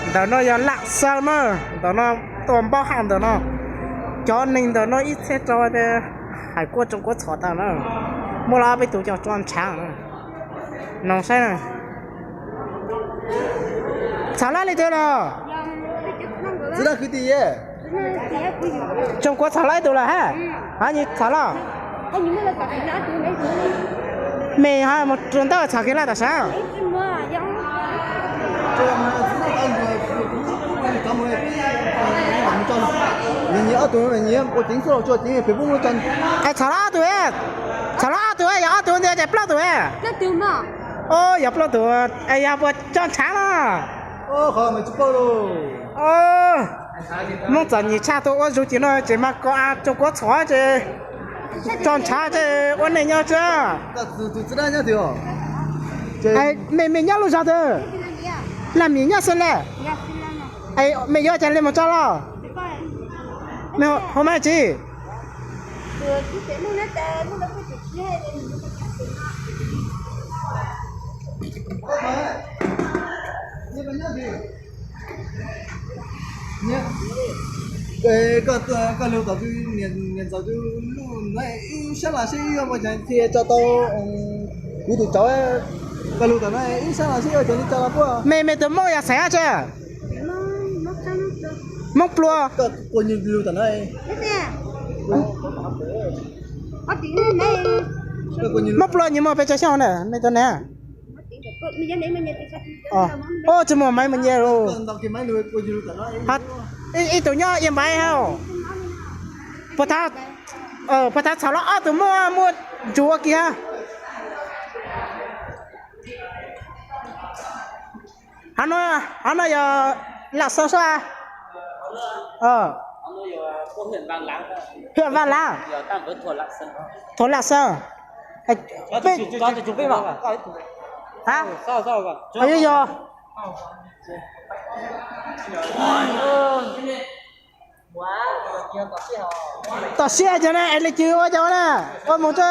Ntawm no yog Laj Xaw na, ntawm no tuaj npaub haj ntawm no. Cov neeg ntawm no ib txhia rau hais kuab tsoo kuab txhom tag na. Muaj los peb tus coj tso ntshaav. Noog saib na. Txhom laj li twg los? Tsis dag kwv tij. Tsoo kuab txhom laj ib tug lawm hab? Hab, txhom laj. Mej ho mus rua ntawj txhom kiag laj tam sim. Txhom laj ob tug, txhom laj ob tug, txhom laj ob tug, yog ob tug ntag ces plaub tug. Yog plaub tug, es yog puas tso ntshaav los? Hmoov txom nyem tshaj tuaj ua zug ces no ces mas kom tsoo kuab txhom ces tso ntshaav ces ua neej nyob tsi. Mej, mej nyob lub zog twg? Laj Mim nyob xwb na. Mej yuav cas li mus tso los? Mej hu mas tsi. Koj lug tom tus niam ntxawm tus luj no ib sab los seb ib yuav ua cas thiaj tso tau kuv tus tsov. Koj lug tom no ib sab los seb ua cas li tso los puaj. Mej, mej tus Moob yog xeem dab tsi? Moob Pluas. Moob Pluas nws muaj pes tsawg xyoo na mej tus ne? Tsis muaj maiv mus nyias. Ib tug nyob Iab Npaiv hab. Puag ta txhom los ob tug muaj, muaj ntsuj ua kiag. Hov no yog Laj Xaw sab. Hwm Vaj Lav, Thuam Laj Xaw. Peb, yog, yog. Tom siab cov na es li cws ua cas na, ua mus tso.